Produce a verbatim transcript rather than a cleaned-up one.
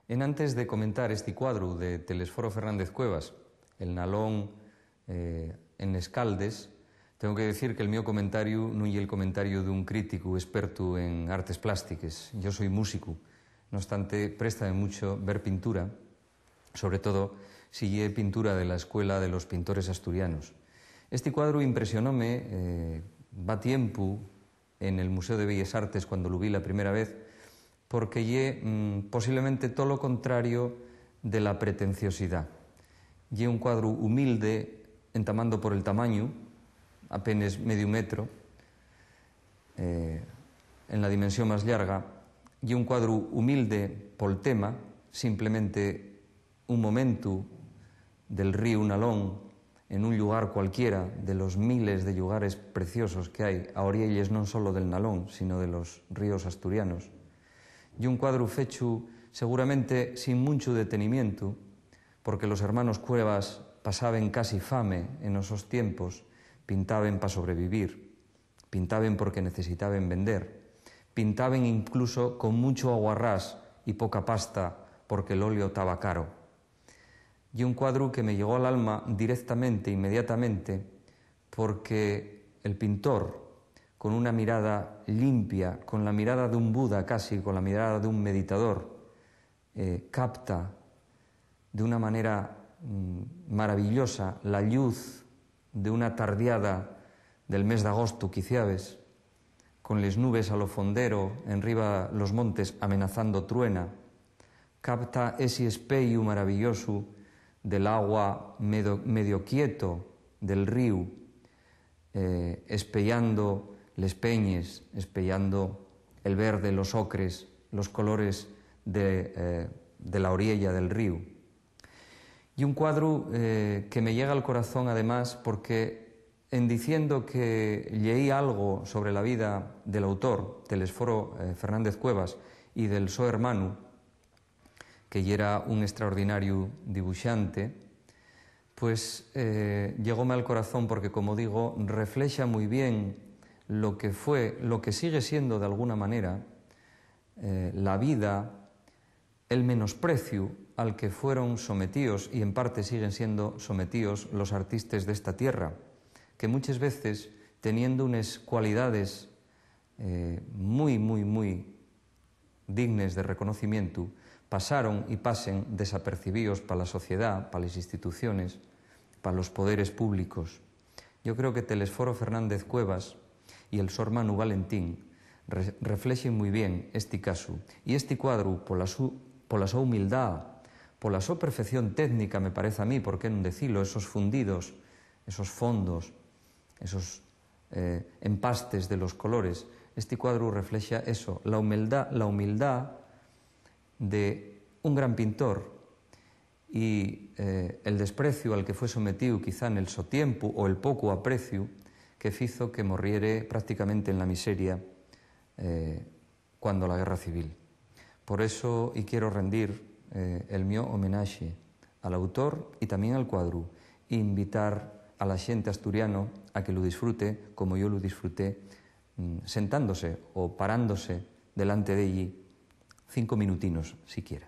Enantes de comentar esti cuadru de Telesforo Fernández Cuevas, El Nalón, eh, en Escaldes, tengo que decir que el mio comentariu nun ye el comentariu d'un críticu expertu en artes plástiques. Yo soy músicu. No obstante, préstame mucho ver pintura, sobre todo si ye pintura de la escuela de los pintores asturianos. Esti cuadru impresionóme, eh, va tiempu, en el Museo de Belles Artes cuando lu vi la primera vez, porque ye, mm, posiblemente tolo contrario de la pretenciosidá. Ye un cuadru humilde, entamando por el tamañu, apenes mediu metro, eh, en la dimensión más llarga. Ye un cuadru humilde pol tema, simplemente un momentu del ríu Nalón en un llugar cualquiera de los miles de llugares preciosos que hai a orielles non solo del Nalón, sino de los ríos asturianos. Ye un cuadru fechu seguramente sin munchu detenimientu, porque los hermanos Cuevas pasaben casi fame en os sos tiempos, pintaben pa sobrevivir. Pintaben porque necesitaben vender. Pintaben incluso con muncho aguarrás y poca pasta, porque l'óleo taba caro. Ye un cuadru que me llegó al alma directamente, inmediatamente, porque el pintor, con una mirada llimpia, con la mirada d'un Buda casi, con la mirada d'un meditador, eh, capta d'una manera, mm, maravillosa la lluz d'una tardiada del mes d'agostu, quiciabes, con les nubes a lo fondero, enriba los montes amenazando truena, capta esi espeyu maravillosu del agua medio, medio quieto del ríu, eh, espeyando les peñes, espeyando el verde, los ocres, los colores de, eh, de la oriella del ríu. Ye un cuadru, eh, que me llega al corazón, además, porque en diciendo que lleí algo sobre la vida del autor, Telesforo, eh, Fernández Cuevas, y del so hermanu, que yera un extraordinariu dibuxante, pues, eh, llegóme al corazón porque, como digo, reflexa mui bien lo que fue, lo que sigue siendo de alguna manera, eh, la vida, el menospreciu al que fueron sometíos y en parte siguen siendo sometíos los artistes d'esta tierra, que munches veces, teniendo unes cualidades, eh, mui, mui, mui dignes de reconocimientu, pasaron y pasen desapercibíos pa la sociedá, pa les instituciones, pa los poderes públicos. Yo creo que Telesforo Fernández Cuevas y el so hermanu Valentín re-, reflexen mui bien esti casu, y esti cuadru, pola su, pola so humildá, pola so perfección técnica, me parece a mí, por qué nun decilo, esos fundidos, esos fondos, esos, eh, empastes de los colores, esti cuadru reflexa eso, la humildá, la humildá de un gran pintor y, eh, el despreciu al que fue sometíu quizá nel so tiempu o el pocu apreciu que fizo que morriere prácticamente en la miseria, eh, cuando la guerra civil. Por eso, y quiero rendir, eh, el mio homenaxe al autor y tamién al cuadru, y invitar a la xente asturiano a que lu disfrute como yo lu disfruté, mm, sentándose o parándose delante d'elli cinco minutinos siquiera.